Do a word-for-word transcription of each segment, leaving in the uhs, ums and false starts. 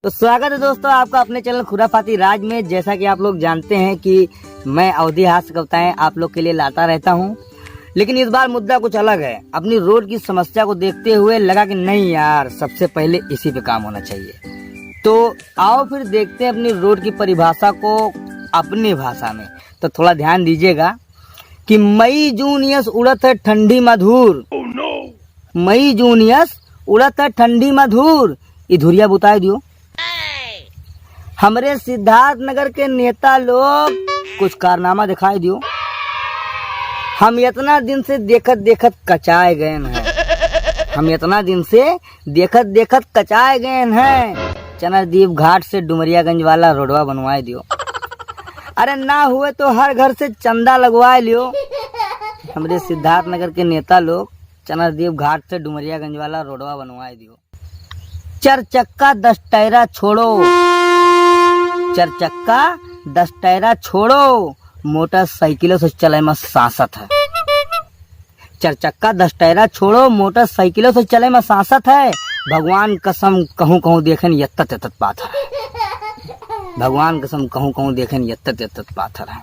तो स्वागत है दोस्तों आपका अपने चैनल खुराफाती राज में। जैसा कि आप लोग जानते हैं कि मैं अवधी हास्य कविताएं आप लोग के लिए लाता रहता हूं, लेकिन इस बार मुद्दा कुछ अलग है। अपनी रोड की समस्या को देखते हुए लगा कि नहीं यार, सबसे पहले इसी पे काम होना चाहिए। तो आओ फिर देखते हैं अपनी रोड की परिभाषा को अपनी भाषा में। तो थोड़ा ध्यान दीजिएगा कि मई जून यस उड़त है ठंडी मधुर। मई जून यस उड़त है ठंडी मधुर, ई धुरिया बुताई दियो। हमरे सिद्धार्थनगर के नेता लोग कुछ कारनामा दिखाई दियो। हम इतना दिन से देखत देखत कचाए गए हैं। हम इतना दिन से देखत देखत कचाए गए हैं। चनरदीप घाट से डुमरियागंज वाला रोडवा बनवाए दियो। अरे ना हुए तो हर घर से चंदा लगवाए लियो। हमरे सिद्धार्थनगर के नेता लोग चनरदीप घाट से डुमरियागंज वाला रोडवा बनवाए दियो। चार चक्का दस टायरा छोड़ो, चार चक्का दस टायरा छोड़ो, मोटरसाइकिलों से चले में सांसत है। चार चक्का दस टायरा छोड़ो, मोटरसाइकिलों से चले में सांसत है। भगवान कसम कहूँ कहूँ देखेन यत्तत यत्तत पाथर है। भगवान कसम कहूँ कहूँ देखेन यत्तत यत्तत पाथर है।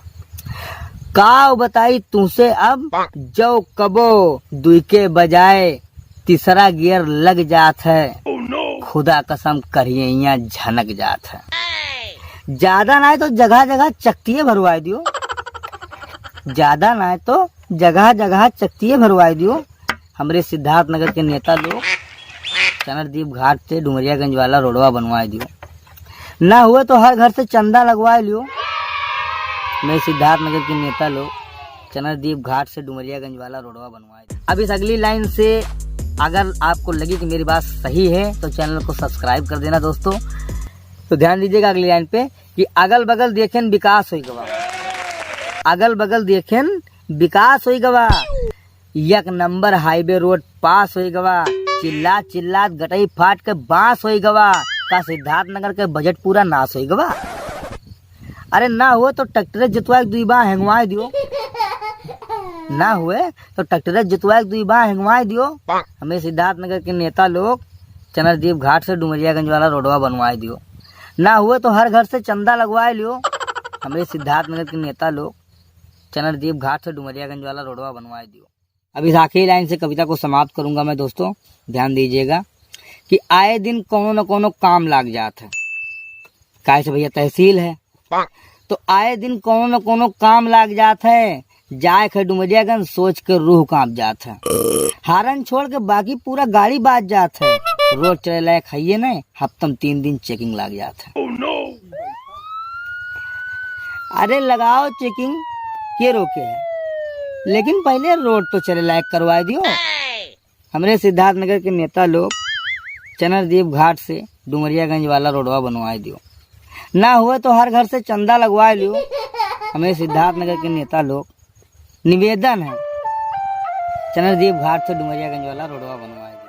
का बताई तुमसे अब, जो कबो दुई के बजाय तीसरा गियर लग जात है। खुदा कसम करियैया झनक जात है। ज्यादा ना है तो जगह जगह चकतिये भरवाए दियो। ज्यादा ना है तो जगह जगह चकतिये भरवाए दियो। हमरे सिद्धार्थनगर के नेता लोग चनरदीप घाट से डुमरियागंज वाला रोडवा बनवाए दियो। ना हुए तो हर घर से चंदा लगवाए लियो। हमरे सिद्धार्थनगर के नेता लोग चनरदीप घाट से डुमरियागंज वाला रोडवा बनवाए दियो। अब इस अगली लाइन से अगर आपको लगी कि मेरी बात सही है तो चैनल को सब्सक्राइब कर देना दोस्तों। तो ध्यान दीजिएगा अगली लाइन पे कि अगल बगल देखेन विकास होई गवा, अगल बगल देखेन विकास होई गवा। एक नंबर हाईवे रोड पास होई गवा, चिल्लात चिल्लात गटई फाट के बांस होई गवा। का सिद्धार्थनगर के बजट पूरा नाश होई गवा? अरे ना हुए तो ट्रैक्टर जोतवाए के दुई बांह हेंगवाए दियो। ना हुए तो ट्रैक्टर जोतवाए के दुई बांह हेंगवाए दियो। हमरे सिद्धार्थनगर के नेता लोग चनरदीप घाट से डुमरियागंज वाला रोडवा बनवाए दियो। ना हुए तो हर घर से चंदा लगवाए लियो। हमरे सिद्धार्थनगर के नेता लोग चनरदीप घाट से डुमरियागंज वाला रोडवा बनवाए दियो। अब इस आखिरी लाइन से कविता को समाप्त करूंगा मैं दोस्तों, ध्यान दीजिएगा कि आए दिन कौनो न कौनो काम लाग जात है। काहे से भैया तहसील है, तो आए दिन कौनो न कौनो काम लाग जात है। जाए खे डुमरियागंज सोच के रूह कांप जात है। हारन छोड़ के बाकी पूरा गाड़ी बाज जात है। रोड चले लायक है ये नहीं, हफ्तम तीन दिन चेकिंग लाग जात है। अरे लगाओ चेकिंग, के रोके है, लेकिन पहले रोड तो चले लायक करवाए दियो। हमरे सिद्धार्थनगर के नेता लोग चनरदीप घाट से डुमरियागंज वाला रोडवा बनवाए दियो। ना हुए तो हर घर से चंदा लगवाए लियो। हमरे सिद्धार्थनगर के नेता लोग निवेदन है, चनरदीप घाट से डुमरियागंज वाला रोडवा बनवाए दियो।